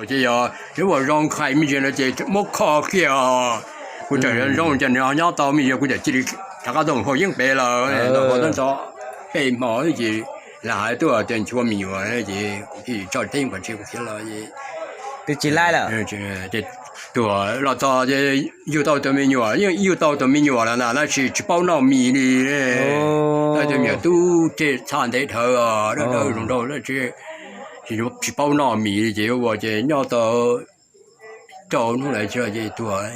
Ces yog ua zoo qhais me ntsis no ces muab kho kiag. Kuv tseem zoo ces nws nyob tau me ntsis, kuv tseem cia li rov qab tau haus yeeb pem lawm, tau ntxov peb hmo ces lawv hais tuaj tias nchuav me nyuam ces kuv thiaj tso teb kom tsis kuv khiav los. Twb tsis laib lawm. Tuag los txog ces yug tau tus me nyuam, yeej yug tau tus me nyuam lawm ntag, tab sis tsis paub noj mis li. Tus me nyuam tub tseg txha ntev dhawv, dawb dawb zoo nraug, tsis paub noj mis li ces ua ces nyob tau rau hnub lawm tsis los ces tuag.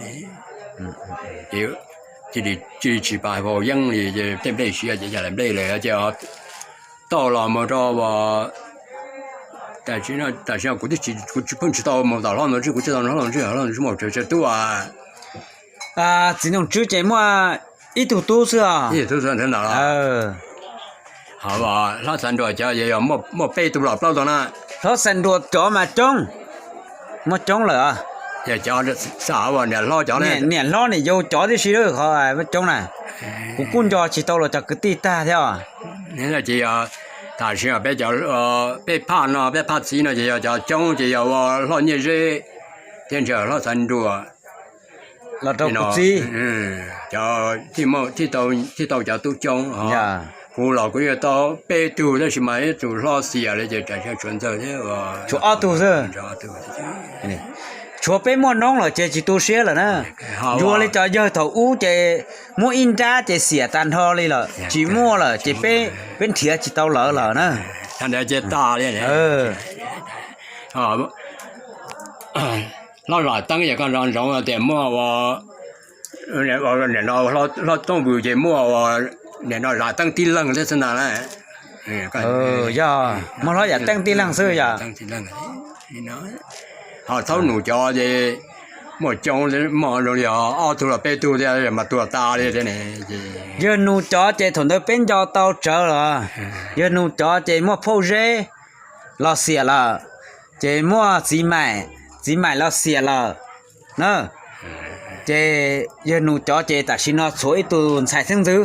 Ces cia li tsis pab haus yeeb li, tej nplej siav ces yog lawv nplej lawm ces tau los mus rau tam sim no kuv twb tsis, kuv tsis pheej tsis tau mus tom hlob ntawd, kuv tsis tau hlob ntawd, hlob ntawd tsis muaj, tsis muaj tub. Txiv Nraug Tswb ces muaj ib tug tub xwb os. Hlob Xaiv Nruas cov yog muaj peb tug los plaub tug na. Hlob Xaiv Nruas cov mas coob, muaj coob lawm. Yog cov niam hlob cov, niam hlob niam yau cov tib si lawm, muaj coob na. Kuv kuj nco tsis tau los cov kwv tij tag thiab os. Ces yog tam sim peb cov, peb phaj no, peb phaj txiv no ces yog cov coob ces yog ua Hlob Nyiaj Zeb thiab ntawm Hlob Xaiv Nruas los rau kuv txiv. Cov thiaj tau cov tub coob. Kuv los kuv yuav tau peb tug tab sis mas ib tug hlob xiam li ces tshuav ntxawg thiab, tshuav ob tug xwb. Tshuav peb muaj noob lawm ces tsis tu siab lawm na. Yuav li cov yawg thaum ub ces muab ib nrab ces xiam tag nrho li lawm, tsis muaj lawm ces peb nrhiav tsis tau lawv lawm na. Hlob Zam Teeb yog koj nco ntsoov tias muaj ua, nim no Hlob Tooj Vwm ces muaj ua, nim no Zam Teeb tib leeg thiab xwb ntag na. Yog muaj Hlob Zam Teeb tib leeg xwb yog. Ho Thaub Nus cov ces muaj coob, muaj zoo li ob tug los peb tug thiab mas tuag tas li thiab ne. Yawg Nus cov ces thaum ntawd peb nco tau tsawv los, yawg Nus cov ces muaj Phauj Zeb los xiam lawm, ces muaj Txiv Maim, Txiv Maim los xiam lawm na. Ces yawg Nus cov ces tam sim no tshuav ib tug ntxhais xeeb ntxwv,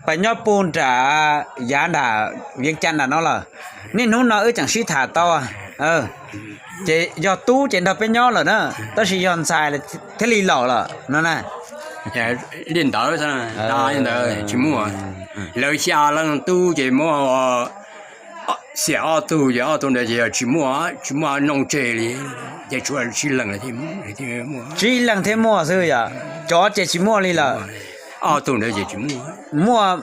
pas nyob puag nram yav nram Viav Cas nram no lawm. Niaj hnub no wb tseem sib tham tau. Ces yog tub ces nrog peb nyob lawm na, tab sis yog ntxhais thiaj li laus lawm no na. Li ntawd, li ntawd tsis muaj. Lawv xya leej tub ces muaj xiam ob tug, ces ob tug ntawd ces yog tsis muaj, tsis muaj noog tseg li, ces tshuav tsib leeg, tsib leeg thiab muaj xwb yom. Cov ces tsis muaj li lawm. Ob tug ntawd ces tsis muaj. Muaj,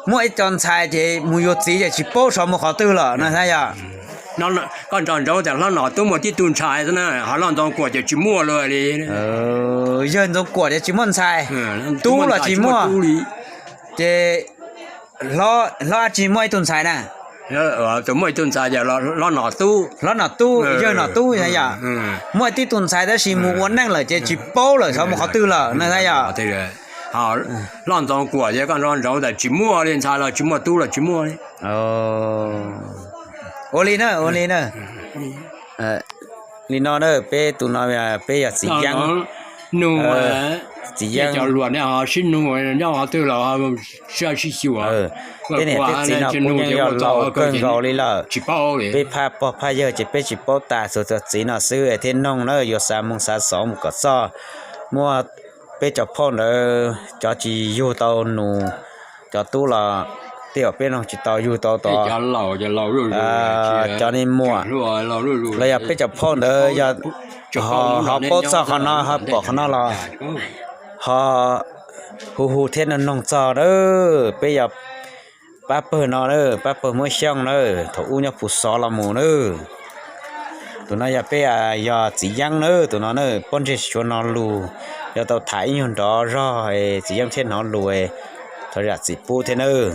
muaj ib co ntxhais ces mus yuav txiv ces tsis paub xyov mus qhov twg lawm no thiab yom. Koj nco ntsoov tias Hlob Nom Tub muaj tib tug ntxhais xwb na, ho Hlob Ntxoov Kuam ces tsis muaj li. Yawg Ntxoov Kuam ces tsis muaj ntxhais, tub los tsis muaj. Ces Hlob Ab Tsi muaj ib tug ntxhais na. Tus muaj ib tug ntxhais ces Hlob Nom Tub, Hlob Nom Tub, yawg Nom Tub yom. Muaj tib tug ntxhais tab sis mus ua neej lawm ces tsis paub lawm xyov mus qhov twg lawm no thiab yom. Hlob Ntxoov Kuam ces koj nco ntsoov tias tsis muaj li, ntxhais los tsis muaj, tub los tsis muaj li. Ua li na, ua li na. Li no na, peb tus no peb yog txiv Yeeb. Nug, txiv Yeeb, cov luam nej ho sib nug nyob qhov twg los sib xyuas. Tej niam tej txiv no kuj yeej yog laus kawg nkaus li lawm. Peb phaj pog phaj yawg ces peb tsis paub tas, txhua txhua txiv no xwb thiaj noog na, yuav xav moo xav xov mus kom txog. Muaj peb cov phauj ntawd cov tsis yug tau nus, cov tub los tej zaum peb noog tsis tau yug tau tod. Cov ni muaj los yog peb cov phauj ntawd yog ho paub txog qhov no ho pom qhov no los ho hu hu thiab noog noog txog na. Peb yog pab pawg no na, pab pawg Muab Xyooj na, thaum ub nyob Phu Xov los mus na. Tus no yog peb, yog txiv Yeeb na, tus no na, pob ntseg tsis tshua hnov lus, yog tau tham ib nyuag nrov zog txiv Yeeb thiaj hnov lus, thov zam txim pub thiab nawb.